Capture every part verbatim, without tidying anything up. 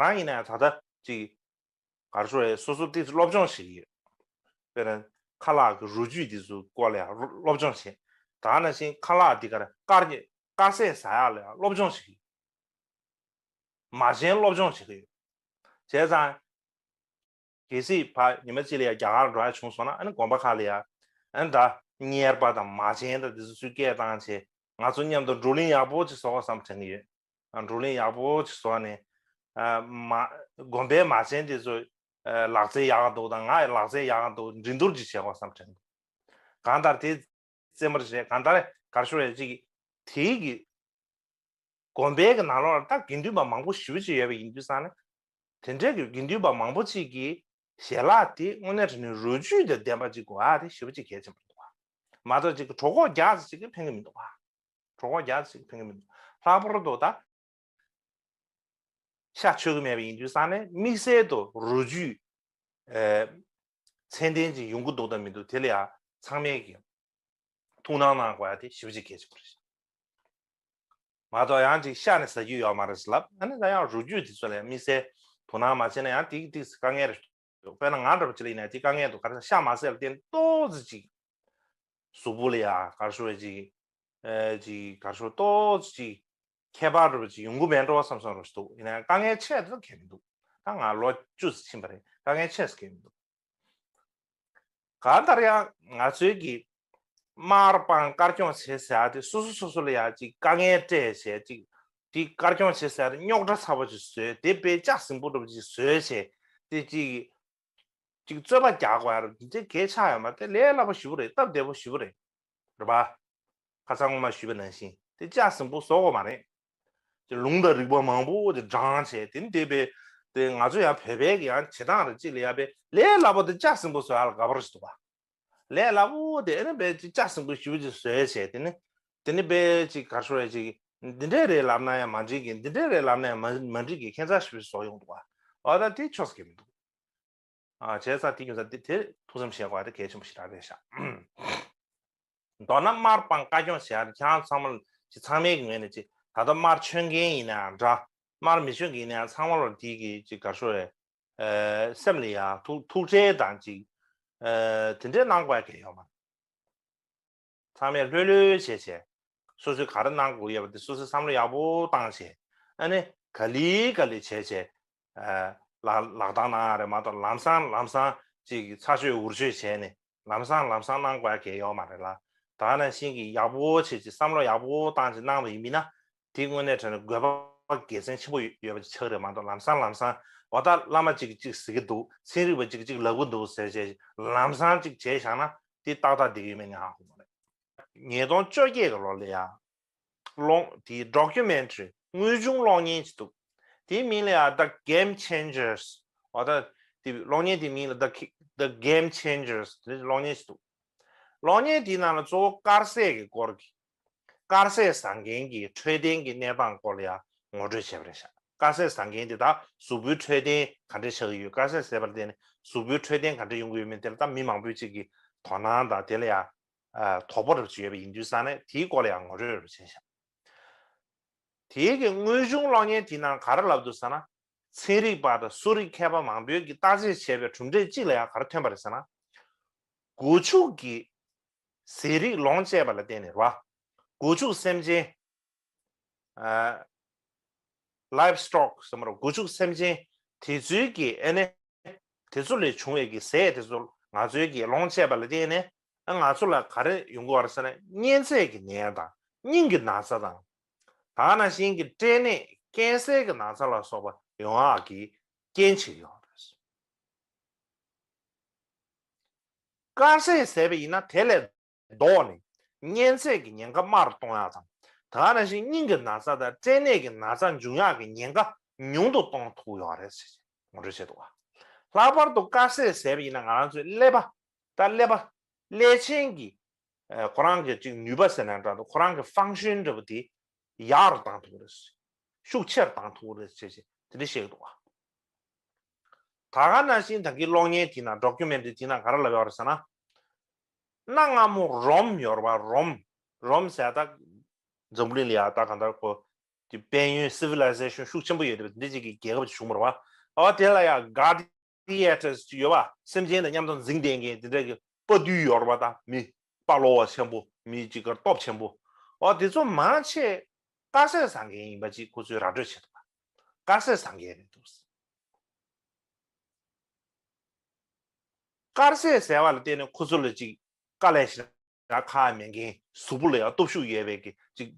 རང་ཡིན་ན་ཡང་ད་ལྟ་ཅིག་ག་རེ་ཞུ་རེད། སོ་སོ་ཏོག་ཙམ་སློབ་སྦྱོང་བྱེད་ཀྱི་ཡོད། དཔེར་ན་ཁ་ལག་གི་རོ་བཅུད་དེ་ཚོའི་སྐོར་ལ་ཡང་སློབ་སྦྱོང་བྱེད། ད་ནང་བཞིན་ཁ་ལག་འདི་གར་དཀར་དཀར་ཟས་ཟ་ཡག་ལ་ཡང་སློབ་སྦྱོང་བྱེད་ཀྱི་ཡོད། མ་བྱན་སློབ་སྦྱོང་བྱེད་ཀྱི་ཡོད། བྱས་ཙང་གལ་སྲིད་ཕ་ཉི་མ་གཅིག་ལ་ཡང་རྒྱ་གར་འགྲོ་ཡག་བྱུང་སོང་ན། ཨ་ནི་དགོན་པ་ཁག་ལ་ཡང་ཨ་ནི་ད་གཉེར་པ་དང་མ་བྱན་དང་དེ་ཚོ་ཚུར་སྐད་བཏང་བྱས། ང་ཚོ་མཉམ་དུ་བགྲོ་གླེང་ཡག་པོ་ཅིག་བཟོ་དགོས་བསམ་དྲན་གྱི་ཡོད། བགྲོ་གླེང་ཡག་པོ་ཅིག་བཟོས་ནས། ཨ་མ་དགོན་པའི་མ་བྱན་དེ་ཚོ་ཨ་ལག་རྩལ་ཡག་ག་འདུག་དང་། ང་ཡི་ལག་རྩལ་ཡག་ག་འདུག་འགྲན་བསྡུར་ཅིག་བྱེད་དགོས་བསམ་དྲན་འདུག་གང་ལྟར་དེ་རྩེད་མོ་རེད། གང་ལྟར་ག་རེ་ཞུ་རེད། ཅིག་དེའི་གི་དགོན་པའི་གི་ནང་ལོགས་ལ་ད་དགེ་འདུན་པ་མང་པོ་ཞེ་པོ་ཅིག་ཡོད་པ་ཡིན་དུས་ཙང་ནས། དེ་འདྲའི་གི་དགེ་འདུན་པ་མང་པོ་ཅིག་གི་ཞལ་ལག་དེ་དངོས་གནས་དྲང་གནས་རོ་བཅུད་དང་ལྡན་པ་ཅིག་དགོས་ཨ། དེ་ཞེ་པོ་ཅིག་གལ་ཆེན་པོ་འདུག་ག་མ་གཏོགས་ཅིག་གི་གྲོད་ཁོག་རྒྱགས་ཙམ་ཅིག་གིས་ཕན་གི་མི་འདུག་ག་གྲོད་ཁོག་རྒྱགས་ཙམ་ཅིག་གིས་ཕན་གི་མི་འདུག་ལྷག་པར་དུ་ད་ཤ་མཆོད་གི་མེད་པ་ཡིན་དུས་ཙང་ནས། དམིགས་བསལ་དུ་རོ་བཅུད་ཨེ་ཚད་ལྡན་ཅིག་ཡོང་གི་འདུག་དང་མི་འདུག་དེ་ལ་ཡང་ཚང་མས་ཀྱི་ཐུགས་སྣང་གནང་དགོས་ཡ་དེ་ཞེ་པོ་ཅིག་གལ་ཆེན་པོ་རེད། མ་གཏོགས་ཡང་ཅིག་ཤ་ནི་ཟ་རྒྱུ་ཡོད་མ་རེད་ཟེར་ལབ། ཨ་ནི་ད་ཡང་རོ་བཅུད་དེ་ཚོ་ལ་ཡང་དམིགས་བསལ་དོ་སྣང་མ་བྱས་ན་ཡང་ཏིག་ཏིག་དཀའ་ངལ་རེད་འདུག་དཔེར་ན་ང་འདྲ་པོ་ཅིག་ལ་ཡིན་ན་ཅིག་དཀའ་ངལ་འདུག་ག་རེ་ཟེར་ན་ཤ་མ་ཟས་ལ་བརྟེན་ཏོག་ཙམ་ཅིག་གཟུགས་པོ་ལ་ཡང་ག་རེ་ཞུ་རེད། ཅིག་ཨེ་ཅིག་ག་རེ་ཞུ། ཏོག་ཙམ་ཅིག་ཁྱད་པར་འདྲ་པོ་ཅིག་ཡོང་གི་མེད་འགྲོ་བསམ་བསམ་འདྲ་པོ་ཞིག་འདུག་ཡིན་ན་ཡང་དཀའ་ངལ་ཆེ་དེ་གང་ཡང་མི་འདུག་ད་ང་ལོ་བཅུ་ཙམ་ཕྱིན་པ་རེད། དཀའ་ངལ་ཆེ་ཟེར་གང་ཡང་མི་འདུག་གང་ལྟར་ཡང་ང་ཚོའི་གི་དམར་སྤང་དཀར་སྐྱོང་བྱེད་ཟེར་ཡ་དེ་སོ་སོ་སོ་སོ་ལ་ཡ་ཅིག་དཀའ་ངལ་སྤྲད་བྱས། ཅིག་དེ་དཀར་སྐྱོང་བྱེད་ཟེར་ཡ་དེ་རྙོག་དྲ་ཚ་པོ་ཅིག་བཟོས། དེ་དཔེ་ལྕགས་ཟིང་པོ་འདྲ་པོ་ཅིག་བཟོས་བྱས། དེ་ཅིག་ཅིག་རྩོད་པ་རྒྱག་དགོས་ཡ་ར་དེ་འདྲའི་གལ་ཆགས་ཡོད་མ་རེད། དེ་ལས་སླ་པོ་ཞེ་པོ་རེད། སྟབས་བདེ་པོ་ཞེ་པོ་རེད། རེད་པ། ཁ་སང་སྔོན་མ་ཞུས་པ་ནང་བཞིན་དེ་ལྕགས་ཟིང་པོ་བཟོ་དགོས་མ་རེད། དེ་ལུང་དང་རིགས་པ་མང་པོ་དེ་བགྲངས་བྱས། དེ་ནི་དེ་དཔེ་དེ་ང་ཚོ་ཡང་བོད་པའི་གི་ཡང་བྱེད་སྟངས་རེད། ཅིག་ལ་ཡ་དཔེ་ལས་སླ་པོ་དེ་ལྕགས་ཟིང་པོ་བཟོ་ཡ་ལ་དགའ་པོ་རེད་ཟེར་འདུག་པ། ལས་སླ་པོ་དེ་ཨ་ནི་དཔེ་ཅིག་ལྕགས་ཟིང་པོ་ཞེ་པོ་ཅིག་བཟོས་བྱས། དེ་ནི་དེ་ནི་དཔེ་ཅིག་ག་རེ་ཞུ་རེད། ཅིག་འདི་འདྲའི་རེད་ལབ་ན་ཡང་མ་འགྲིག་གི། འདི་འདྲའི་རེད་ལབ་ན་ཡང་མ་མ་འགྲིག་གི། ཁྱད་མཚར་ཞེ་པོ་ཅིག་བཟོ་ཡོང་འདུག་པ། འོ་ད་དེ་ཆོག་ས་གི་མི་འདུག་ཨ། བྱས་ཙང་དེ་ཡིན་ཙང་དེ་དེ་ཐུགས་བསམ་བཞེས་དགོས་ཡ་དེ་གལ་ཆེན་པོ་ཞེ་དྲག་རེད་ཤག་མདོར་ན་དམར་སྤང་དཀར་སྐྱོང་བྱེད་ཡ་དེ་ཁྱེད་རང་ཚང་མ་ལ་ཅིག་ཚང་མའི་གི་ངོས་ནས་ཅིག་ད་ལྟ་དམར་མཆོད་མཁན་ཡིན་ན་ཡང་འདྲ། དམར་མི་མཆོད་མཁན་ཡིན་ན་ཡང་ཚང་མ་ལ་དེ་གི་ཅིག་ག་རེ་ཞུ་རེད། ཨ། སེམས་ལ་ཡ་ཐུགས་ཐུགས་ཁྲལ་དང་ཅིག་ཨ། དེ་འདྲའི་གནང་དགོས་ཡ་གལ་ཡོད་མ་རེད། ཚང་མས་ལྷོད་ལྷོད་བྱས་བྱས། སོ་སོས་ག་རེ་གནང་དགོས་ཡོད་པ་དེ་སོ་སོས་བསམ་བློ་ཡག་པོ་བཏང་བྱས། ཨ་ནི་ག་ལེ་ག་ལེ་བྱས་བྱས། ཨ། ལག་ལག་བསྟར་གནང་ཡ་རེད་མ་གཏོགས། ལམ་སང་ལམ་སང་ཅིག་ཚ་ཤོས་འུར་ཤོས་བྱས་ནས་ལམ་སང་ལམ་སང་གནང་དགོས་ཡ་གལ་ཡོད་མ་རེད་ལ། ད་ནང་བཞིན་གྱི་ཡག་པོ་བྱས་ཅིག་བསམ་བློ་ཡག་པོ་བཏང་ཅིག་གནང་བ་ཡིན་མིན་ན། དེ་དངོས་གནས་དྲང་གནས་དགོས་པ་དགེ་མཚན་ཆེན་པོ་ཡོད་པ་ཅིག་ཆགས་རེད་མ་གཏོགས། ལམ་སང་ལམ་སང་འོ་ད་བླ་མ་ཅིག་ཅིག་ཟེར་གི་འདུག་ཚན་རིག་པ་ཅིག་ཅིག་ལབ་གི་འདུག་ཟེར་བྱས་ལམ་སང་ཅིག་བྱས་བཞག་ན་དེ་ཏག་ཏག་བསྡད་ཀྱི་ཡོད་མེད་ང་ཧ་གོ་མ་རེད། ཉིས་སྟོང་བཅོ་བརྒྱད་ཀྱི་ལོ་ལ་ཡ། གློག་དེའི་documentary དངོས་བྱུང་གློག་བརྙན་ཅིག་འདུག་དེའི་མིང་ལ་ཡ་The Game Changers། འོ་ད་དེ་གློག་བརྙན་དེའི་མིང་ལ་The Ki- The Game Changers དེ་གློག་བརྙན་ཅིག་འདུག་གློག་བརྙན་དེའི་ནང་ལ་གཙོ་བོ་དཀར་ཟས་ཀྱི་སྐོར་གྱི། དཀར་ཟས་ཟ་མཁན་གྱི་འཕྲོད་བསྟེན་གྱི་གནས་སྟངས་སྐོར་ལ་ཡང་ངོ་སྤྲོད་བྱས་པ་རེད་ཤག་དཀར་ཟས་ཟ་མཁན་དེ་དག་གཟུགས་པོའི་འཕྲོད་བསྟེན་ག་འདྲ་ཆགས་ཀྱི་ཡོད། དཀར་ཟས་ཟས་པ་ལ་བརྟེན་ནས་གཟུགས་པོའི་འཕྲོད་བསྟེན་ག་འདྲ་ཡོང་གི་ཡོད་མེད་དེ་ལ་ད་མི་མང་པོས་ཅིག་གིས་དོ་སྣང་དང་དེ་ལ་ཡང་དོགས་པ་རབ་ཅིག་ཡོད་པ་ཡིན་དུས་ཙང་ནས་དེའི་སྐོར་ལ་ཡང་ངོ་སྤྲོད་རབ་བྱས་ཤག་དེའི་གི་དངོས་བྱུང་གློག་བརྙན་དེའི་ནང་ག་རེ་ལབ་འདུག་ཟེར་ན། ཚན་རིག་པ་དང་གསོ་རིག་མཁས་པ་མང་པོས་ཀྱིས་བརྟག་དཔྱད་བྱས་པའི་གྲུབ་འབྲས་གཅིག་ལ་ཡང་ག་རེ་ཐོན་པ་རེད་ཟེར་ན། སྒོ་ཕྱུགས་ཀྱི་ཟས་རིགས་ལོངས་སྤྱད་པ་ལ་བརྟེན་ནས་རེད་བ། སྒོ་ཕྱུགས་སེམས་ཅན། ཨ། livestock ཟེར་མ་རེད། སྒོ་ཕྱུགས་སེམས་ཅན་དེ་ཚོའི་གི་ཨ་ནི་དེ་ཚོ་ལས་བྱུང་བའི་གི་ཟས་དེ་ཚོ་ང་ཚོའི་གི་ལོངས་སྤྱད་པ་ལ་བརྟེན་ནས་ཨ་ང་ཚོ་ལ་ག་རེ་ཡོང་གི་ཡོད་རེད་ཟེར་ན། གཉན་ཚད་ཀྱི་ནད་དང་སྙིང་གི་ན་ཚ་དང་། ད་ག་ནང་བཞིན་གྱི་སྐྲན་ནད་ཀན་སར་གྱི་ན་ཚ་ལ་སོགས་པ་ཡོང་ཡག་གི་རྐྱེན་བྱེད་ཀྱི་ཡོད་རེད། དཀར་ཟས་ཟས་པ་ཡིན་ན་དེ་ལས་ལྡོག་ནས་གཉན་ཚད་ཀྱི་ཉེན་ཁ་དམའ་རུ་གཏོང་ཡག་དང་། ད་ག་ནང་བཞིན་སྙིང་གི་ན་ཚ་དང་སྐྲན་ནད་ཀྱི་ན་ཚ་འབྱུང་ཡག་གི་ཉེན་ཁ་ཉུང་དུ་གཏོང་ཐུབ་ཡོད་རེད་ཟེར་ངོ་སྤྲོད་བྱས་འདུག་ག་ལྷག་པར་དུ་དཀར་ཟས་ཟས་པ་ཡིན་ན་ང་རང་ཚོའི་ཀླད་པ། ད་ཀླད་པ། ཀླད་ཆེན་གྱི་ཨ་ཁོ་རང་གི་ཅིག་ནུས་པ་ཟེར་ན་འདྲ་འདུག་ཁོ་རང་གི་function འདྲ་པོ་དེ་ཡག་རུ་བཏང་ཐུབ་ཀྱི་རེད། ཤུགས་ཆེར་བཏང་ཐུབ་ཀྱི་རེད་ཅེས་དེ་འདྲ་བཤད་ཀྱི་འདུག་ག་ད་ག་ནང་བཞིན་ད་གིན་གློག་བརྙན་དེ་ནང་documentary དེ་ནང་ག་རེ་ལབ་ཡོད་རེད་ཟེར་ན། གནའ་སྔ་མོ་རོམ་ཡོད་རེད་བ། རོམ། རོམ་ཟེར་ད་འཛམ་བུ་གླིང་ལ་ཡ་ད་གང་ལྟར་ཁོ་ དེ་དཔལ་ཡོན་civilization ཤུགས་ཆེན་པོ་ཡོད་དེ་འདི་གཅིག་གི་རྒྱལ་ཁབ་ཅིག་བྱུང་བ་རེད་བ། ཨ་དེ་ལ་ཡང་gladiators ཅིག་ཡོད་བ། སེམས་ཅན་དང་མཉམ་དུ་འཛིང་བསྡད་མཁན་དེ་འདྲ་གི་དཔའ་རྟུལ་ཡོད་རེད་བ། ད་མི་དཔའ་ལོ་བ་ཆེན་པོ། མི་གཅིག་གར་སྟོབས་ཆེན་པོ། ཨ་དེ་ཚོ་མང་ཆེ་དཀར་ཟས་ཟ་མཁན་ཡིན་པ་ཅིག་ཁོ་ཚོས་ར་སྤྲོད་བྱེད་ཐུབ་པ། དཀར་ཟས་ཟ་མཁན་རེད་འདུག་དཀར་ཟས་ཟ་བ་ལ་བརྟེན་ནས་ཁོ་ཚོ་ལ་ཅིག་དཀའ་ལས་ཞེ་དྲག་ཁག་མེད་མཁན། གཟུགས་པོ་ལ་ཡང་སྟོབས་ཤུགས་ཡོད་པའི་གི་ཅིག་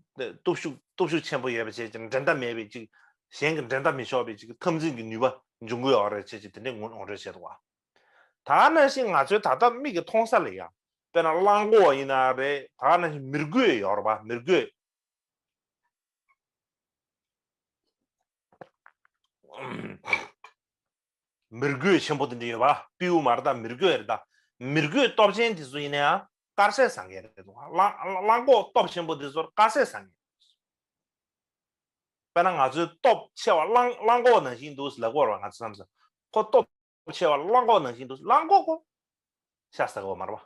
སྟོབས་ཤུགས་སྟོབས་ཤུགས་ཆེན་པོ་ཡོད་པ་བྱས་ཅིག་འགྲན་ཟླ་མེད་པའི་ཅིག་གཞན་གྱི་འགྲན་ཟླ་མི་ཆོག་པའི་ཅིག་འཐབ་འཛིང་གི་ནུས་པ་འབྱུང་གི་ཡོད་རེད་བྱས་ཅིག་དེ་འདྲའི་ངོ་ངོ་སྤྲོད་བྱས་འདུག་བ། ད་ནང་བཞིན་ང་ཚོའི་ད་ལྟ་མིག་གིས་མཐོང་ས་ལ་ཡང་དཔེར་ན་གླང་གོག་ཡིན་ན་རེད། ད་ནང་བཞིན་མི་རྒོད་ཡོད་རེད་བ། མི་རྒོད། མི་རྒོད་ཆེན་པོ་དེ་འདྲ་ཡོད་པ། སྤྲེའུ་མ་རེད་ད། མི་རྒོད་རེད་ད། མི་རྒོད་སྟོབས་ཆེན་དེ་ཚོ་ཡིན་ན་ཡང་དཀར་ཟས་ཟ་མཁན་རེད་འདུག་གླང་གླང་གོག་སྟོབས་ཆེན་པོ་དེ་ཚོར་དཀར་ཟས་ཟ་མཁན་རེད། དཔེར་ན་ང་ཚོའི་སྟོབས་ཆེ་བ་གླང་གླང་གོག་ནང་བཞིན་འདུག་ལབ་དགོས་རེད་བ། ང་ཚོ་བསམ་ཚུལ་ཁོ་སྟོབས་ཆེ་བ་གླང་གོག་ནང་བཞིན་འདུག་གླང་གོག་ཁོ་ཤ་ཟ་དགོས་མ་རེད་བ།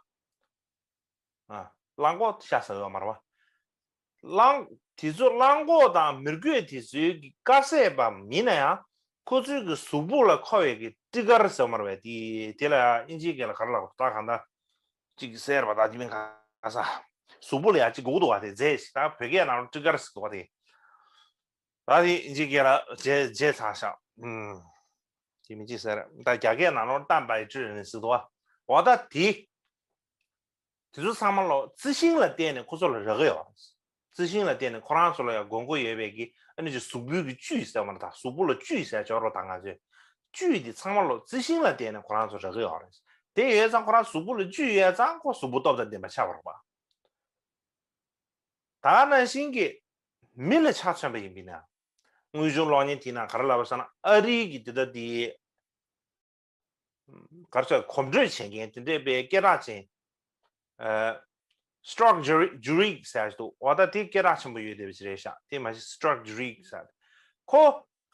ཨ། གླང་གོག་ཤ་ཟ་ཡོད་མ་རེད་བ། གླང་། དེ་ཚོ་གླང་གོག་དང་མི་རྒོད་དེ་ཚོའི་གི་དཀར་ཟས་པ་མིན་ན་ཡང་ཁོ་ཚོའི་གི་གཟུགས་པོ་ལ་མཁོ་བའི་གི་ཊི་གར་ཟེར་བ་མ་རེད་བས། དེ་དེ་ལ་ཡང་ཨིན་ཇིའི་སྐད་ལ་ག་རེ་ལབ་ད་གང་ལྟར་ཅིག་ཟེར་བ་ད་དེ་མིན་ག་ས། གཟུགས་པོ་ལ་ཡང་ཅིག་དགོས་འདུག་བ། དེ་རྫས་ཤིག་ད་བོད་སྐད་ནང་ལ་ཊི་གར་ཟེར་འདུག་བ། དེ་ད་དེ་ཨིན་ཇིའི་སྐད་ལ་བརྗེད་བརྗེད་ཚར་ཤག་ཨུམ། དེ་མིན་ཅི་ཟེར། ད་རྒྱ་སྐད་ནང་ལོགས་ཏན་བའི་ཀྲི་ནི་ཟེར་འདུག་བ། འོ་ད་དེ། དེ་ཚོ་ཚང་མ་ལོ་རྩི་ཤིང་ལ་བརྟེན་ནས་ཁོ་ཚོ་ལ་རག་གི་ཡོད་རེད། རྩི་ཤིང་ལ་བརྟེན་ནས་ཁོ་རང་ཚོ་ལ་ཡང་དགོས་མཁོ་ཡོད་པའི་གི་ཨ་ནི་ཅིག་གཟུགས་པོའི་གི་བཅུད་ཟེར་བ་ན་ད་གཟུགས་པོ་ལ་བཅུད་ཟེར་ཆོག་རོགས་ད་ང་ཚོས། བཅུད་དེ་ཚང་མ་ལོ་རྩི་ཤིང་ལ་བརྟེན་ནས་ཁོ་རང་ཚོ་རག་གི་ཡོད་རེད། དེ་ཡོད་ཙང་ཁོ་རང་གཟུགས་པོ་ལ་བཅུད་ཡོད་ཙང་ཁོ་གཟུགས་པོ་སྟོབས་དང་ལྡན་པ་ཆགས་པ་རེད་པ། ད་ནང་བཞིན་གྱི་མི་ལ་ཆ་མཚོན་པ་ཡིན་པས་ན། དངོས་བྱུང་གློག་བརྙན་དེའི་ནང་ག་རེ་ལབ་པ་ཟེར་ན་ཨ་རིའི་གི་དེ་ལྟ་དེ་ག་རེ་ཟེར་གོམ་བགྲོད་བྱེད་མཁན་དེ་འདྲས་པའི་སྐད་གྲགས་ཅན། ཨ། Strzok Jur- Jurek ཟེར་ཞིག་འདུག་འོ་ད་དེ་སྐད་གྲགས་ཆེན་པོ་ཡོད་བསྡད་པ་ཞིག་རེད་ཤག་དེ་མ་གཞི་Strzok Jurek ཟེར། ཁོ་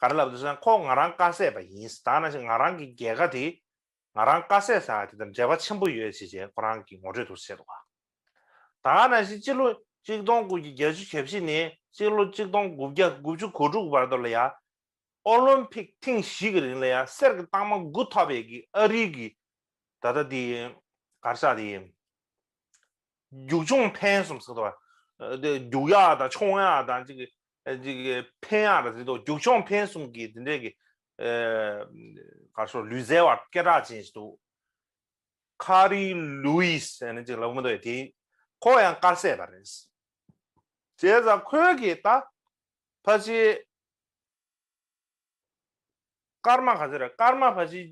ག་རེ་ལབ་འདུག་ཟེར་ན་ཁོ་ང་རང་དཀར་ཟས་པ་ཡིན། ད་ནང་བཞིན་ང་རང་གི་རྒྱལ་ཁ་དེ་ང་རང་དཀར་ཟས་ཟ་ཡ་དེ་དང་འབྲེལ་བ་ཆེན་པོ་ཡོད་ཅེས་བྱས་ཁོ་རང་གིས་ངོ་སྤྲོད་དུ་བྱས་འདུག་ད་ནང་བཞིན་སྤྱི་ལོ་གཅིག་སྟོང་དགུ་བརྒྱ་བརྒྱད་ཅུ་གྱ་བཞི་ནས་སྤྱི་ལོ་གཅིག་སྟོང་དགུ་བརྒྱ་དགུ་བཅུ་གོ་དྲུག་བར་དུ་ལ་ཡ། ཨོ་ལིམ་ཕིག་ཐེངས་བཞི་གི་རིང་ལ་ཡ་གསེར་གྱི་རྟགས་མ་དགུ་ཐོབ་པའི་གི་ཨ་རིའི་གི་ད་ལྟ་དེ་ག་རེ་ཟེར་དེ། རྒྱུག་མཆོང་འཕེན་གསུམ་ཟེར་དུས། ཨ། དེ་རྒྱུག་ཡག་དང་མཆོང་ཡག་དང་ཅིག་ཅིག་འཕེན་ཡག་དང་ཟེར་དུས་རྒྱུག་མཆོང་འཕེན་གསུམ་གྱི་དེ་འདྲས་ཀྱི། ཨ། ག་རེ་ཟེར་ལུས་རྩལ་བ་སྐད་གྲགས་ཅན་ཞིག་འདུག་ཁ་རི་ལུའི་སི་ཟེར་ནས་ཅིག་ལབ་མི་འདུག་དེ་ཁོ་ཡང་དཀར་ཟས་པ་རེད། བྱས་ཙང་ཁོས་ཀྱིས་ད་ཕལ་ཆེར་སྐར་མ་ག་ཚོད་རེད། སྐར་མ་ཕལ་ཆེར་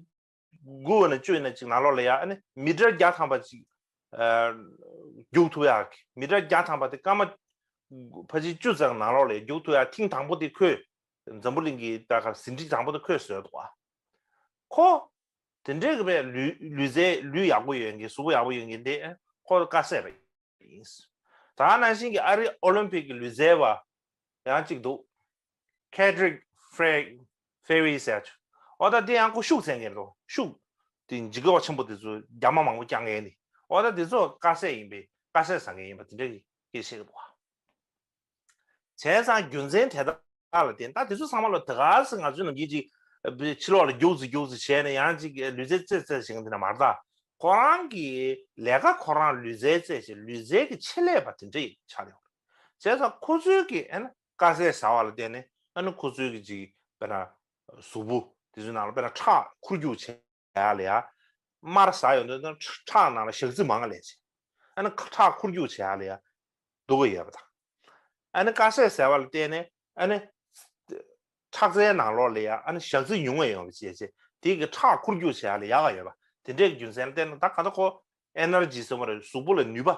དགུ་ནས་བཅུ་ཡིན་ན་ཅིག་ནང་ལོགས་ལ་ཡ་ཨ་ནི་མི་ཊར་བརྒྱ་ཐམ་པ་ཅིག་ཨ། རྒྱུག་ཐུབ་ཡག་གི་མི་ཊར་བརྒྱ་ཐམ་པ་དེ་སྐར་མ་ཕལ་ཆེར་བཅུ་ཙམ་ནང་ལོགས་ལ་ཡ་རྒྱུག་ཐུབ་ཡག་ཐེངས་དང་པོ་དེ་ཁོས་འཛམ་བུ་གླིང་གི་ད་ག་ཟིན་བྲིས་དང་པོ་དེ་ཁོས་བཟོས་འདུག་ཨ། ཁོ། དེ་འདྲའི་གི་བས་ལུས་ལུས་རྩལ་ལུས་ཡག་པོ་ཡོད་མཁན་གཟུགས་པོ་ཡག་པོ་ཡོད་མཁན་དེ་ཁོ་དཀར་ཟས་པ་ཡིན། ད་ནང་བཞིན་གྱི་ཨ་རི་ཨོ་ལིམ་ཕིག་གི་ལུས་རྩལ་བ་ཡང་གཅིག་འདུག Cedric Fe- Ferry ཟེར་ཆོག་འོ་ད་དེ་ཡང་ཁོ་ཤུགས་ཟེར་མཁན་འདུག་ཤུགས་དེ་འཇིགས་པ་ཆེན་པོ་དེ་ཚོ་རྒྱ་མ་མང་པོ་རྐྱང་མཁན་ནི་འོ་ད་དེ་ཚོ་དཀར་ཟས་ཡིན་པས་དཀར་ཟས་ཟ་མཁན་ཡིན་པ་དེ་འདྲ་གི་སྐད་ཆ་བཤད་ཀྱི་འདུག་བ། བྱས་ཙང་རྒྱུ་མཚན་དེ་དག་ལ་བརྟེན་ད་དེ་ཚོ་ཚང་མ་ལ་དེ་ག་སེ་ང་ཚོའི་ནམ་རྒྱུན་ཅིག་ཕྱི་ལོགས་ལ་རྒྱུགས་ཙི་རྒྱུགས་ཙི་བྱས་ནས་ཡང་ཅིག་ལུས་རྩལ་རྩེད་རྩེད་བྱེད་མཁན་དེ་འདྲ་མ་རེད་ད། ཁོ་རང་གི་ལས་ཀ་ཁོ་རང་ལུས་རྩལ་རྩེད་བྱེད་ལུས་རྩལ་གྱི་ཆེད་ལས་པ་དེ་འདྲ་ཡིན་ཆགས་ཡོད་རེད། བྱས་ཙང་ཁོ་ཚོའི་གི་ཨ་ནི་དཀར་ཟས་ཟ་བ་ལ་བརྟེན་ནས་ཨ་ནི་ཁོ་ཚོའི་གི་ཅིག་དཔེར་ན་གཟུགས་པོ་དེ་ཚོའི་ནང་ལ་དཔེར་ན་ཁྲག་འཁོར་རྒྱུག་བྱས། ཡག་ལ་ཡ། མར་ཟ་ཡོང་དུས་ཁྲག་ནང་ལ་ཞག་རྩི་མང་ལས་བྱེད། ཨ་ནི་ཁྲག་འཁོར་རྒྱུག་བྱེད་ཡག་ལ་ཡ། སྡུག་གི་ཡོད་པ་དང་། ཨ་ནི་དཀར་ཟས་ཟ་བ་ལ་བརྟེན་ནས་ཨ་ནི། ཁྲག་རྩའི་ནང་ལོགས་ལ་ཡ་ཨ་ནི་ཞག་རྩི་ཉུང་བ་ཡོང་བ་བྱས་བྱས་དེ་གི་ཁྲག་འཁོར་རྒྱུག་བྱེད་ཡག་ལ་ཡག་ག་ཡོད་པ་དེ་འདྲས་ཀྱི་རྒྱུ་མཚན་ལ་བརྟེན་ནས་ད་ག་ད་ཁོ་ཨེ་ནར་ཇི་ཟེར་བ་རེད་གཟུགས་པོ་ལ་ནུས་པ།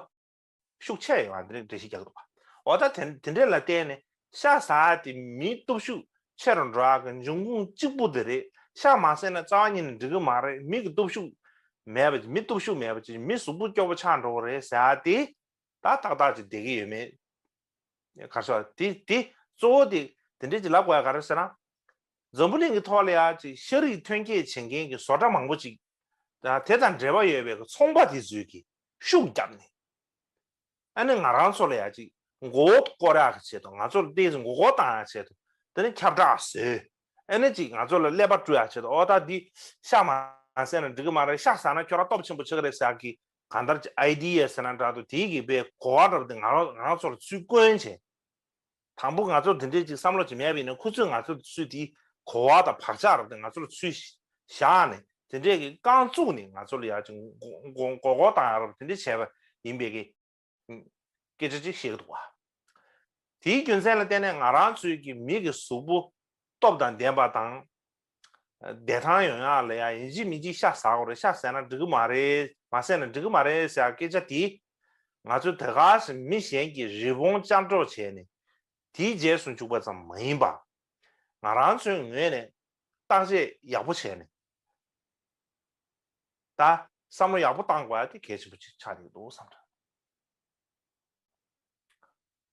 ཤུགས་ཆེ་ཡོང་བ་འདི་འདྲ་འགྲེལ་བཤད་རྒྱག་གི་འདུག་པ། འོ་ད་དེ་དེ་འདྲས་ལ་བརྟེན་ནས་ཤ་ཟ་ཡ་དེ་མིའི་སྟོབས་ཤུགས་ཆེ་རུ་འགྲོ་ཡག་གི་འབྱུང་ཁུངས་གཅིག་པུ་དེ་རེད། ཤ་མ་ཟས་ན་རྩ་བ་ཉིད་ནས་འགྲིག་གི་མ་རེད། མི་གི་སྟོབས་ཤུགས་མེད་པ་མི་སྟོབས་ཤུགས་མེད་པ་ཅིག་མི་གཟུགས་པོ་སྐྱོ་པོ་ཆགས་འགྲོ་གི་རེད་ཟེར་ཡ་དེ་ད་ཏག་ཏག་ཅིག་བསྡད་ཀྱི་ཡོད་མེད། ག་རེ་ཟེར་དེ་དེ་གཙོ་བོ་དེ་དེ་འདྲས་ཅིག་ལབ་དགོས་ཡ་ག་རེ་ཟེར་ན། འཛམ་བུ་གླིང་གི་ཐོག་ལ་ཡ་ཅིག་ཤ་རིགས་ཐོན་སྐྱེད་བྱེད་མཁན་གྱི་བཟོ་གྲྭ་མང་པོ་ཅིག་དང་དེ་དང་འབྲེལ་བ་ཡོད་པའི་གི་ཚོང་པ་དེ་ཚོས་ཀྱི་ཤུགས་བརྒྱབ་ནས། ཨ་ནི་ང་རང་ཚོ་ལ་ཡ་ཅིག་མགོ་བོ་སྐོར་ཡག་གི་ཆེད་དུ་ང་ཚོ་ལ་ཏོག་ཙམ་མགོ་སྐོར་བཏང་ཡག་ཆེད་དུ་ དེ་ནས་ཁྱབ་བསྒྲགས་བཟོས། ཨ་ནི་ཅིག་ང་ཚོ་ལ་ཀླད་པ་བཀྲུ་ཡག་ཆེད་དུ། ཨོ་ད་འདི་ཤ་མ་ཟས་ན་འགྲིག་གི་མ་རེད། ཤ་ཟ་ན་ཁྱོད་རང་སྟོབས་ཆེན་པོ་ཆགས་ཀྱི་རེད་ཟེར་ཡག་གི་གང་ལྟར་ཅིག་ཨའི་ཌི་ཡ་ཟེར་ན་འདྲ་འདུག་དེའི་གི་པའི་གོ་བ་འདྲ་པོ་དེ་ང་རང་ང་རང་ཚོར་ཚུར་བསྐོན་བྱས། དང་པོ་ང་ཚོར་དེ་འདྲའི་ཅིག་བསམ་བློ་ཅིག་མེད་པ་ཡིན་ན། ཁོ་ཚོས་ང་ཚོར་ཚུར་དེའི་གོ་བ་དང་བག་ཆགས་རབ་དེ་ང་ཚོར་ཚུར་བཞག་ནས། དེ་འདྲའི་གི་རྐང་བཙུགས་ནས་ང་ཚོ་ལ་ཡ་ཅིག་མགོ་མགོ་མགོ་སྐོར་བཏང་ཡག་རབ་དེ་འདྲ་བྱས་པ་ཡིན་པའི་གི་སྐད་ཆ་ཅིག་བཤད་ཀྱི་འདུག་བ། དེའི་རྒྱུ་མཚན་ལ་བརྟེན་ནས་ང་རང་ཚོའི་གི་མི་གི་གཟུགས་པོ་སྟོབས་དང་ལྡན་པ་དང་། བདེ་ཐང་ཡོང་ཡག་ལ་ཡ་ཡིན་གཅིག་མིན་གཅིག་ཤ་ཟ་དགོས་རེད། ཤ་ཟས་ན་འགྲིག་གི་མ་རེད། མ་ཟས་ན་འགྲིག་གི་མ་རེད་ཟེར་ཡག་སྐད་ཆ་དེ། ང་ཚོས་དེ་ག་ཞིག་མི་གཞན་གྱི་རི་བོང་ཅལ་འདྲོགས་བྱས་ནས་དེའི་རྗེས་སུ་འཇུག་པ་ཙམ་མ་ཡིན་པ། ང་རང་ཚོའི་ངོས་ནས་བརྟག་དཔྱད་ཡག་པོ་བྱས་ནས། ད་བསམ་བློ་ཡག་པོ་བཏང་དགོས་ཡ་དེ་གལ་ཆེན་པོ་ཅིག་ཆགས་ཀྱི་འདུག་བསམ་འདྲ།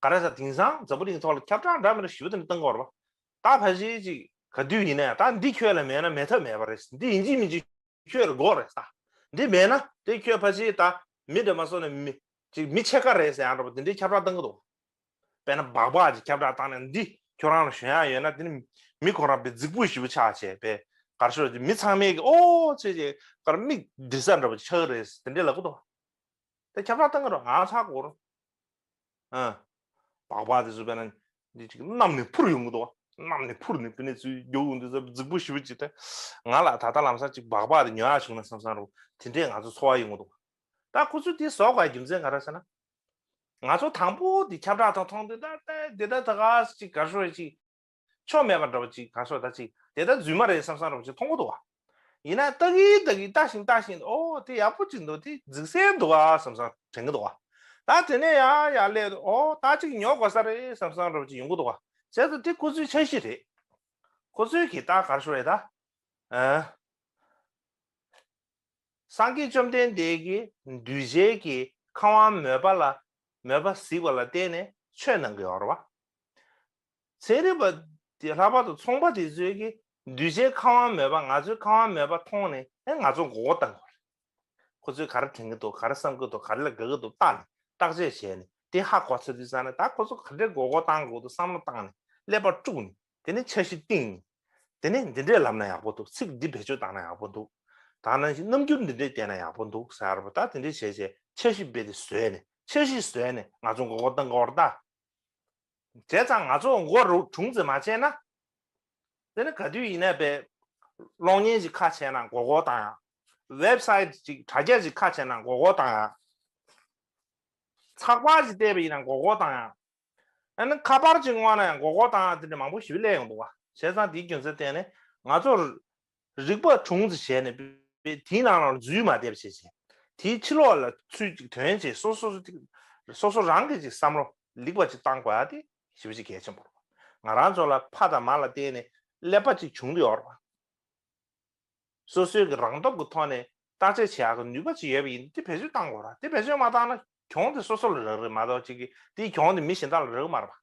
ག་རེ་ཟེར། དེང་སང་འཛམ་བུ་གླིང་ཐོག་ལ་ཁྱབ་བསྒྲགས་འདྲ་མི་འདྲ་ཞེ་པོ་དེ་འདྲ་བཏང་གི་ཡོད་རེད་པ། ད་ཕལ་ཆེར་ཅིག་ག་དུས་ཡིན་ན་ཡང་ད་འདི་ཁྱོད་ལ་མེད་ན་མེད་ཐབས་མེད་པ་རེད། འདི་ཡིན་གཅིག་མིན་གཅིག་ཁྱོད་ལ་དགོས་རེད་ད། འདི་མེད་ན་དེ་ཁྱོད་ཕལ་ཆེར་ད་མི་འདྲ་མ་སོང་ན་མི་ཅིག་མི་ཕྱེད་ཀ་རེད་ཟེར་ཡང་འདྲ་པོ་དེ་འདྲའི་ཁྱབ་བསྒྲགས་བཏང་གི་འདུག་དཔེར་ན་སྦག་སྦག་ཅིག་ཁྱབ་བསྒྲགས་བཏང་ནས་འདི་ཁྱོད་རང་ལ་ཞོན་ཡག་ཡོད་ན། དེ་ནི་མི་ཁོ་རང་དཔེ་རྫིག་པོ་ཞེ་པོ་ཆགས་བྱས། དཔེ་ག་རེ་ཞུ་དགོས་རེད། མི་ཚང་མས་ཀྱི་ཨོ་ཚེ་ཅིག་གར་མིག་འདྲི་ས་འདྲ་པོ་ཆགས་ཀྱི་རེད་དེ་འདྲས་ལབ་གི་འདུག་དེ་ཁྱབ་བསྒྲགས་བཏང་གི་རེད། ང་ཚ་གོ་རེད། ཨ། སྦག་སྦག་དེ་ཚོ་དཔེར་ན་འདི་ཅིག་གནམ་ནས་འཕུར་ཡོང་གི་འདུག་གནམ་ནས་འཕུར་ནས་དཔེར་ན་ཚུར་རྒྱུག་ཡོང་དུས་ཙམ་རྫིག་པོ་ཞེ་པོ་ཅིག་དེ། ང་ལ་ད་ལྟ་ལམ་སང་ཅིག་སྦག་སྦག་དེ་ཉོ་ཡག་བྱུང་ན་བསམ་བསམ་རུ་དེ་འདྲས་ང་ཚོ་ཚོར་བ་ཡོང་གི་འདུག་ད་ཁོ་ཚོས་དེ་བཟོ་དགོས་རྒྱུ་མཚན་ག་རེ་ཟེར་ན། ང་ཚོ་དང་པོ་དེ་ཁྱབ་བསྒྲགས་དང་མཐོང་དུས་ད་ལྟ་དེ་ད་ད་ག་ཅིག་ག་རེ་ཞུ་དགོས་རེད། ཅིག་ཆོ་མེད་པ་འདྲ་པོ་ཅིག་ག་རེ་ཞུ་དགོས་རེད། ད་ཅིག་དེ་ད་རྫུན་མ་རེད་བསམ་བསམ་འདྲ་པོ་ཅིག་མཐོང་གི་འདུག་བ། ཡིན་ན་ལྟ་གིན་ལྟ་གིན་ལྟ་བཞིན་ལྟ་བཞིན། ཨོ་དེ་ཡག་པོ་ཅིག་འདུག་དེ་རྫིག་གསལ་འདུག་ཨ་བསམ་བསམ་དྲན་གི་འདུག་བ། ད་དེ་ནས་ཡང་ཡར་སླེབས། ཨོ་ད་ཅིག་ཉོ་དགོས་ས་རེད་བསམ་བསམ་འདྲ་པོ་ཅིག་ཡོང་གི་འདུག་བ། བྱས་ཙང་དེ་ཁོ་ཚོའི་འཆར་གཞི་རེད། ཁོ་ཚོའི་གི་ད་ག་རེ་ཞུ་དགོས་རེད་ད། ཨ། སངས་རྒྱས་བཅོམ་ལྡན་འདས་ཀྱིས་གདུལ་བྱའི་གི་ཁམས་དབང་མོས་པ་ལ་མོས་པ་གཟིགས་པ་ལ་བརྟེན་ནས་ཆོས་གནང་གི་ཡོད་རེད་བ། ཚན་རིག་པ་དེ་ལྷག་པར་དུ་ཚོང་པ་དེ་ཚོས་ཀྱིས་གདུལ་བྱའི་ཁམས་དབང་མོས་པ། ང་ཚོའི་ཁམས་དབང་མོས་པ་མཐོང་ནས་ཨེ་ང་ཚོ་མགོ་སྐོར་བཏང་དགོས་རེད། ཁོ་ཚོས་ག་རེ་དྲན་གྱི་འདུག་ག་རེ་བསམ་གྱི་འདུག་ག་རེ་ལ་དགའ་གི་འདུག་བལྟས་ནས་བརྟག་དཔྱད་བྱས་ནས་དེ་ཧ་གོ་ཚར་དུས་ཙམ་ནས། ད་ཁོ་ཚོ་ག་འདྲའི་མགོ་སྐོར་བཏང་དགོས་འདུག་བསམ་བློ་བཏང་ནས་ཀླད་པ་དཀྲུགས་ནས། དེ་ནས་འཆར་གཞི་བཏིང་ནས། དེ་ནས་འདི་འདྲས་ལབ་ན་ཡག་པོ་འདུག་ཚིག་འདི་བེད་སྤྱོད་བཏང་ན་ཡག་པོ་འདུག་ད་ནང་བཞིན་རྣམ་འགྱུར་འདི་འདྲས་བསྟན་ན་ཡག་པོ་འདུག་ཟེར་བ། ད་དེ་འདྲས་བྱས་བྱས་འཆར་གཞི་རྦད་དེ་བཟོས་ནས། འཆར་གཞི་བཟོས་ནས་ང་ཚོ་མགོ་སྐོར་བཏང་གི་ཡོད་རེད་ད། བྱས་ཙང་ང་ཚོ་མགོ་རུ་གྲུང་ཙམ་མ་བྱས་ན། དེ་ནི་ག་དུས་ཡིན་ནའི་དཔེ་གློག་བརྙན་ཅིག་ཁ་ཕྱེ་ན་མགོ་སྐོར་བཏང་ཡག་ཝེབ་སའིཊ་ཅིག་དྲ་རྒྱ་ཅིག་ཁ་ཕྱེ་ན་མགོ་སྐོར་བཏང་ཡག་ཚགས་པར་ཅིག་བལྟས་པ་ཡིན་ན་མགོ་སྐོར་བཏང་ཡག་ཨ་ནི་ཁ་པར་ཅིག་བསྔོགས་ན་ཡང་མགོ་སྐོར་བཏང་ཡག་དེ་འདྲ་མང་པོ་ཞིག་སླེབས་ཡོང་འདུག་བ། བྱས་ཙང་དེའི་རྒྱུ་མཚན་བརྟེན་ནས་ང་ཚོར་རིག་པ་གྲུང་ཙམ་བྱས་ནས། དེའི་ནང་ལ་འཛུལ་མ་བསྡད་པ་བྱས་བྱས། དེའི་ཕྱི་ལོགས་ལ་ཚུར་ཅིག་དོན་བྱས། སོ་སོ་སོ་སོ་རང་གིས་ཅིག་བསམ་བློ་ལེགས་པ་ཅིག་བཏང་དགོས་ཡ་དེ་ཞེ་པོ་ཅིག་གལ་ཆེན་པོ་རེད། ང་རང་ཚོ་ལ་ཕ་དང་མ་ལ་བརྟེན་ནས་ཀླད་པ་ཅིག་བྱུང་བསྡད་ཡོད་རེད་བ། སོ་སོའི་གི་རང་སྟོབས་ཀྱི་ཐོག་ནས་བརྟག་དཔྱད་བྱེད་ཡག་གི་ནུས་པ་ཅིག་ཡོད་པ་ཡིན་ན་དེ་བེད་སྤྱོད་བཏང་དགོས་རེད། དེ་བེད་སྤྱོད་མ་བཏང་ན་གྱོང་དེ་སོ་སོ་ལ་རག་གི་རེད་མ་གཏོགས་ཅིག་གི་དེའི་གྱོང་དེ་མི་གཞན་དག་ལ་རག་གི་མ་རེད་བ།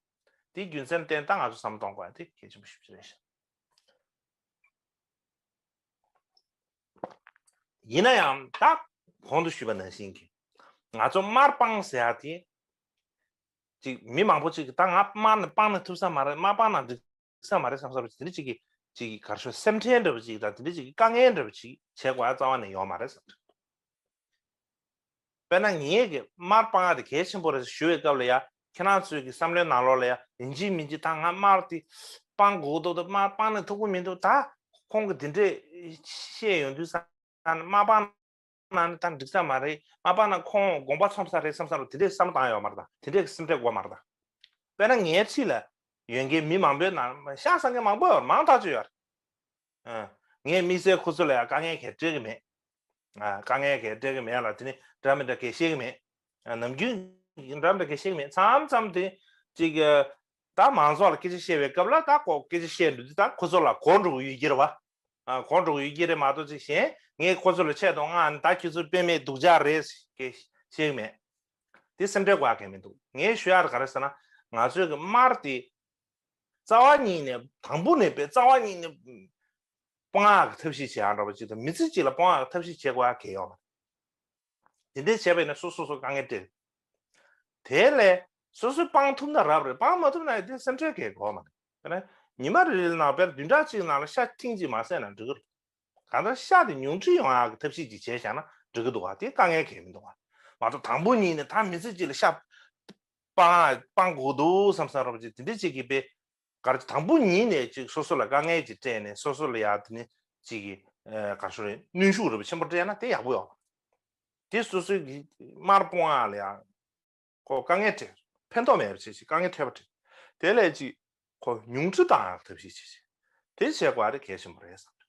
དེའི་རྒྱུ་མཚན་བརྟེན་ད་ང་ཚོ་བསམ་བློ་གཏོང་དགོས་ཡ་དེ་གལ་ཆེན་པོ་ཞེ་པོ་ཅིག་རེད་ཤག་ཡིན་ན་ཡང་ད་གོང་དུ་ཞུས་པ་ནང་བཞིན་གྱི་ང་ཚོ་དམར་སྤང་ཟེར་ཡ་དེ་ཅིག་མི་མང་པོ་ཅིག་གིས་ད་ང་དམར་ནས་སྤང་ན་ཐུབ་ས་མ་རེད། དམར་སྤང་ན་འགྲིག་ས་མ་རེད་བསམ་བསམ་རེད། དེ་འདྲ་ཅིག་གིས་ཅིག་གི་ག་རེ་ཞུ། སེམས་ཁྲལ་འདྲ་པོ་ཅིག་དང་དེ་འདྲ་ཅིག་གི་དཀའ་ངལ་འདྲ་པོ་ཅིག་བྱེད་དགོས་ཡ་རྩ་བ་ནས་ཡོད་མ་རེད་བསམ་རེད། དཔེར་ན་ངས་ཀྱི་དམར་སྤང་ཡ་དེ་གལ་ཆེན་པོ་རེད་ཞུ་བའི་སྐབས་ལ་ཡ། ཁྱེད་རང་ཚོའི་གི་བསམ་བློའི་ནང་ལོགས་ལ་ཡ་ཡིན་གཅིག་མིན་གཅིག་ད་ང་དམར་དེ་སྤང་དགོས་འདུག་ད་དམར་སྤང་ན་ཐུབ་ཀྱི་མི་འདུག་ད་ཁོང་གི་དེ་འདྲས་བཤད་ཡོང་དུས་ཙང་ན་དམར་སྤང་ན་ནི་ད་འགྲིག་ས་མ་རེད། དམར་སྤང་ན་ཁོང་དགོངས་པ་ཚོམ་ས་རེད་བསམ་བསམ་རུ་དེ་འདྲས་བསམ་བློ་བཏང་ཡོད་མ་རེད་ད། དེ་འདྲས་ཀྱི་སེམས་ཁྲལ་དགོས་མ་རེད་ད། དཔེར་ན་ངའི་འཁྲིས་ལ་ཡོད་མཁན་མི་མང་པོའི་ནང་ཤ་ཟ་མཁན་མང་པོ་ཡོད་རེད། མང་ཐག་ཆོད་ཡོད་རེད། ཨ། ངས་དམིགས་བསལ་ཁོ་ཚོ་ལ་ཡང་དཀའ་ངལ་གང་ཡང་སྤྲད་ཀྱི་མེད། ཨ། དཀའ་ངལ་གང་ཡང་སྤྲད་ཀྱི་མེད་ལ། དེ་ནི་འདྲ་མི་འདྲ་གང་ཡང་བཤད་ཀྱི་མེད། ཨ། ནམ་རྒྱུན་འདྲ་མི་འདྲ་གང་ཡང་བཤད་ཀྱི་མེད། མཚམས་མཚམས་དེ་ཅིག་ཨ། ད་མང་ཚོགས་ལ་སྐད་ཆ་བཤད་པའི་སྐབས་ལ་ད་ཁོ་སྐད་ཆ་བཤད་འགྲོ་དུས་ད་ཁོ་ཚོ་ལ་གོ་འགྲོ་གི་ཡོད་ཀྱི་རེད་བ། ཨ། གོ་འགྲོ་གི་ཡོད་ཀྱི་རེད་མ་གཏོགས་ཅིག་གཞན་ངས་ཁོ་ཚོ་ལ་ཆེད་དུ་ང་ད་ཁྱོད་ཚོ་དཔེ་མེད་སྡུག་ཅག་རེད་ཟེར་བཤད་ཀྱི་མེད། དེ་སེམས་ཁྲལ་དགོས་ཡ་གང་ཡང་མི་འདུག་ངས་ཞུ་ཡ་དེ་ག་རེ་ཟེར་ན། ང་ཚོའི་གི་དམར་དེ་རྩ་བ་ཉིད་ནས། དང་པོ་ནས་དཔེ་རྩ་བ་ཉིད་ནས་སྤང་ཡག་གི་ཐབས་ཤེས་བྱེད་ཡག་འདྲ་པོ་ཅིག་དང་། མི་ཚེ་གཅིག་ལ་སྤང་ཡག་གི་ཐབས་ཤེས་བྱེད་དགོས་ཡ་གང་ཡང་ཡོད་མ་རེད། དེ་འདྲས་བྱས་པ་ཡིན་ན་སོ་སོ་སོ་དཀའ་ངལ་འཕྲད། དེ་ལས་སོ་སོས་སྤང་ཐུབ་ན་རབ་རེད། སྤང་མ་ཐུབ་ན་ཡང་དེ་སེམས་ཁྲལ་གང་ཡང་དགོས་མ་རེད། དཔེར་ན་ ཉི་མ་རེ་རེ་ནང་དཔེར་བདུན་ཕྲག་གཅིག་ནང་ལ་ཤ་ཐེངས་གཅིག་མ་ཟས་ན་འགྲིག་གི་རེད། གང་ལྟར་ཤ་དེ་ཉུང་འཕྲི་ཡོང་ཡག་གི་ཐབས་ཤེས་ཅིག་བྱས་བཞག་ན་འགྲིག་གི་འདུག་བ། དེ་དཀའ་ངལ་གང་ཡང་མི་འདུག་བ། མ་གཏོགས་དང་པོ་ཉིད་ནས་ད་མི་ཚེ་གཅིག་ལ་ཤ་སྤང་སྤང་དགོས་འདུག་བསམ་བསམ་རོགས་ཅིག་དེ་འདྲ་ཅིག་གིས་དཔེ་གར་དང་པོ་ཉིད་ནས་ཅིག་སོ་སོ་ལ་དཀའ་ངལ་ཅིག་སྤྲད་ནས་སོ་སོ་ལ་ཡ་དེ་ནི་ཅིག་གི་གར་ཤོར་གནོན་ཤུགས་རེ་བ་ཆེན་པོ་སྤྲད་ན་དེ་ཡག་པོ་ཡོད། དེ་སོ་སོའི་གི་མར་སྤོང་ཡག་ལ་ཡ་ཁོ་དཀའ་ངལ་སྤྲད། ཕན་ཐོགས་མེད་པ་བྱས་ཤིག་དཀའ་ངལ་འཕྲད་པ་སྤྲད། དེ་ལས་ཅིག་ཁོ་ཉུང་འཕྲི་བཏང་ཡག་ཐབས་ཤེས་བྱས་ཤིག་དེ་བྱེད་དགོས་ཡག་དེ་གལ་ཆེན་པོ་རེད་བསམ།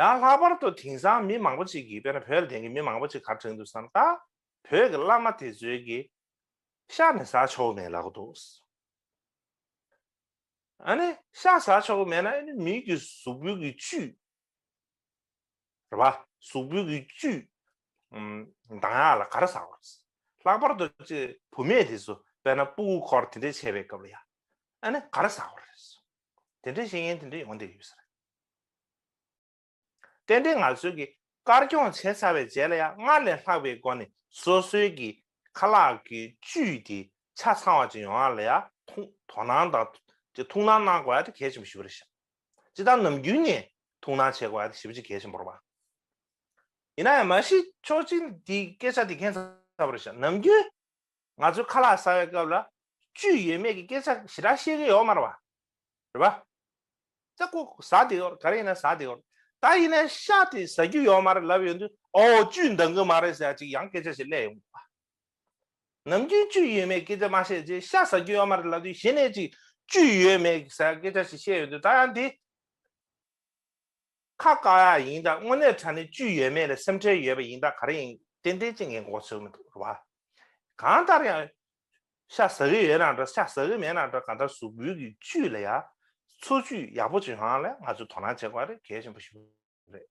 ཡང་ལྷག་པར་དུ་དེང་སང་མི་མང་པོ་ཅིག་གིས་དཔེར་ན་བོད་ལ་བསྡད་མཁན་མི་མང་པོ་ཅིག་ག་རེ་དྲན་འདུག་བསམ་ན། ད་བོད་ཀྱི་བླ་མ་དེ་ཚོའི་གི་ཤ་ནི་ཟ་ཆོག་མེད་ལབ་ཀྱི་འདུག་ཨ་ནི་ཤ་ཟ་ཆོག་གི་མེད་ན་ཨ་ནི་མི་གི་གཟུགས་པོའི་གི་བཅུད་རེད་བ། གཟུགས་པོའི་གི་བཅུད་ཨམ་འདང་ཡག་ལ་ག་རེ་ཟ་དགོས་རེད། ལྷག་པར་དུ་ཅིག་བུད་མེད་དེ་ཚོ་དཔེར་ན་སྤུ་གུ་འཁོར་དེ་འདྲས་བྱས་པའི་སྐབས་ལ་ཡ་ཨ་ནི་ག་རེ་ཟ་དགོས་རེད། དེ་འདྲས་བཤད་མཁན་དེ་འདྲས་ཡོང་བསྡད་ཡོད་ས་རེད། རྟེན་འབྲེལ་ང་ཚོའི་གི་དཀར་སྐྱོང་བྱས་ཚར་བའི་རྗེས་ལ་ཡང་སྔར་ལས་ལྷག་པའི་སྒོ་ནས་སོ་སོའི་གི་ཁ་ལག་གི་བཅུད་དེ་ཆ་ཚང་བ་ཅིག་ཡོང་ཡག་ལ་ཡང་ཐུགས་དོ་སྣང་དང་ཅིག་ཐུགས་སྣང་གནང་དགོས་ཡག་དེ་གལ་ཆེན་པོ་ཞིག་རེད་ཤག་ཇི་ལྟར་ནམ་རྒྱུན་ནས་ཐུགས་སྣང་བྱེད་དགོས་ཡག་དེ་ཞེ་པོ་ཅིག་གལ་ཆེན་པོ་རེད་པ། ཡིན་ན་ཡང་མ་གཞི་ཕྱོགས་གཅིག་འདི་སྐད་ཆ་འདི་ཁྱད་མཚར་པོ་རེད་ཤག་ནམ་རྒྱུན་ང་ཚོའི་ཁ་ལག་ཟ་བའི་སྐབས་ལ་བཅུད་ཡོད་མེད་ཀྱི་སྐད་ཆ་ཞེ་དྲག་བཤད་ཀྱི་ཡོད་མ་རེད་པ། རེད་པ། ད་ཁོ་ཟ་བདེ་ཡོད་རེད། ག་རེ་ཡིན་ན་ཟ་བདེ་ཡོད་རེད། ད་ཡིན་ན་ཤ་དེ་ཟ་རྒྱུ་ཡོད་མ་རེད་ལབ་ཡོང་དུས་ཨོ་བཅུད་འདང་གི་མ་རེད་ཟེར་ཡག་ཅིག་ཡང་སྐད་ཆ་ཞིག་སླེབས་ཡོང་གི་པ། ནམ་རྒྱུན་བཅུད་ཡོད་མེད་སྐད་ཆ་མ་བཤད་ཅེས་ཤ་ཟ་རྒྱུ་ཡོད་མ་རེད་ལབ་དུས་གཞི་ནས་ཅིག་བཅུད་ཡོད་མེད་ཟེར་སྐད་ཆ་ཞིག་བཤད་ཡོང་དུས་ད་ཡང་འདི། ཁ་བཀག་ཡག་ཡིན་ད་དངོས་གནས་དྲང་གནས་བཅུད་ཡོད་མེད་ལ་སེམས་ཁྲལ་ཡོད་པ་ཡིན་ད་ག་རེ་ཡིན་ཏན་ཏན་ཅིག་ངས་མགོ་ཚོས་མི་འདུག་རེད་བ། གང་ལྟར་ཡང་ཤ་ཟ་གི་ཡོད་ན་འདྲ་ཤ་ཟ་གི་མེད་ན་འདྲ་གང་ལྟར་གཟུགས་པོའི་གི་བཅུད་ལ་ཡ་འཚོ་བཅུད་ཡག་པོ་ཅིག་ཡོང་ཡག་ལ་ང་ཚོས་དོ་སྣང་བྱེད་དགོས་རེད། གལ་ཆེན་པོ་ཞིག་རེད།